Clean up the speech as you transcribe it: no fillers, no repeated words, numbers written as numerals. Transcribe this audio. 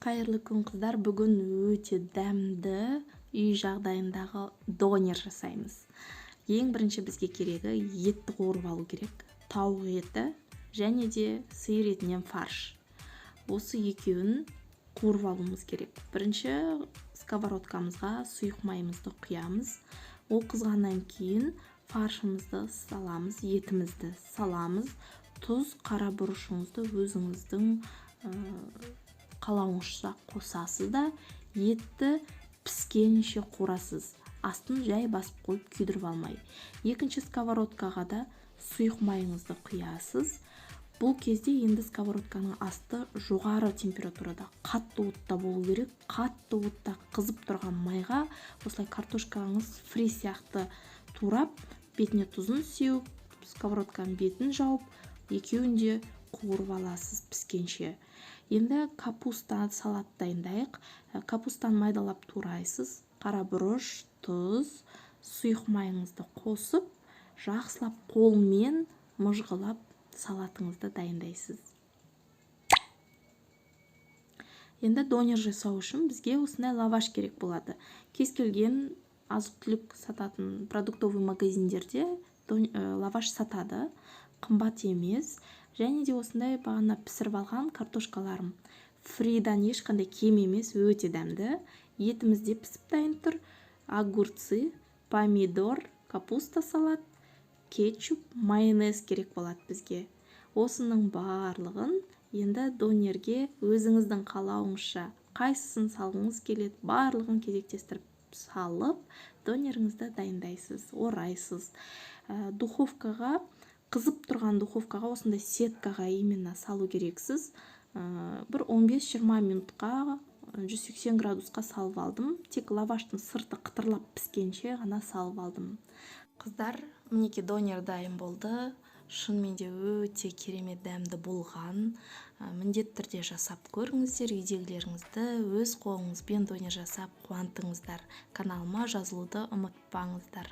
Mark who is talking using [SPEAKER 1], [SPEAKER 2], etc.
[SPEAKER 1] Қайырлы күн, қыздар! Бүгін өте дәмді үй жағдайындағы донер жасаймыз. Ең бірінші бізге керегі етті қуырып алу керек. Тауық еті және де сиыр етінен фарш. Осы екеуін қуырып алуымыз керек. Бірінші сковородкамызға сұйық майымызды құямыз. Ол қызғаннан кейін фаршымызды саламыз, етімізді саламыз. Тұз, қара бұрышыңызды өзіңіздің қалауыңызша қосасыз да, етті піскенше қуырасыз. Астын жай басып қойып, күйдіріп алмай. Екінші сковородкаға да сұйық майыңызды құясыз. Бұл кезде енді сковородканың асты жоғары температурада, қатты отта болу керек. Қатты отта қызып тұрған майға осылай картошкаңыз фри сияқты турап, бетіне тұзын сеуіп, сковородканың бетін жауып, екеуін де қуырып аласыз піскенше. Енді капуста салат дайындайық. Капустаны майдалап турайсыз. Қара бұрыш, тұз, сұйық майыңызды қосып, жақсылап қолмен мыжғылап салатыңызды дайындайсыз. Енді донер жасау үшін бізге осындай лаваш керек болады. Кез келген азық-түлік сататын продуктовый магазиндерде лаваш сатады, қымбат емес. Және де осындай бағана пісіріп алған картошкаларым фридан ешқандай кем емес, өте дәмді. Етіміз де пісіп дайын тұр. Огурцы, помидор, капуста салат, кетчуп, майонез керек болады бізге. Осының барлығын енді донерге өзіңіздің қалауыңызша қайсысын салғыңыз келеді, барлығын кезектестіріп салып, донеріңізді дайындайсыз, орайсыз. Духовкаға, қызып тұрған духовкаға, осындай сеткаға именно салу керексіз. Бір 15-20 минутқа 180 градусқа салып алдым. Тек лаваштың сырты қытырлап піскенше ғана салып алдым. Қыздар, мінекей, донер дайын болды. Шынымен де өте керемет дәмді болған. Міндетті түрде жасап көріңіздер, үйдегілеріңізді өз қолыңызбен донер жасап қуантыңыздар. Каналыма жазылуды ұмытпаңыздар.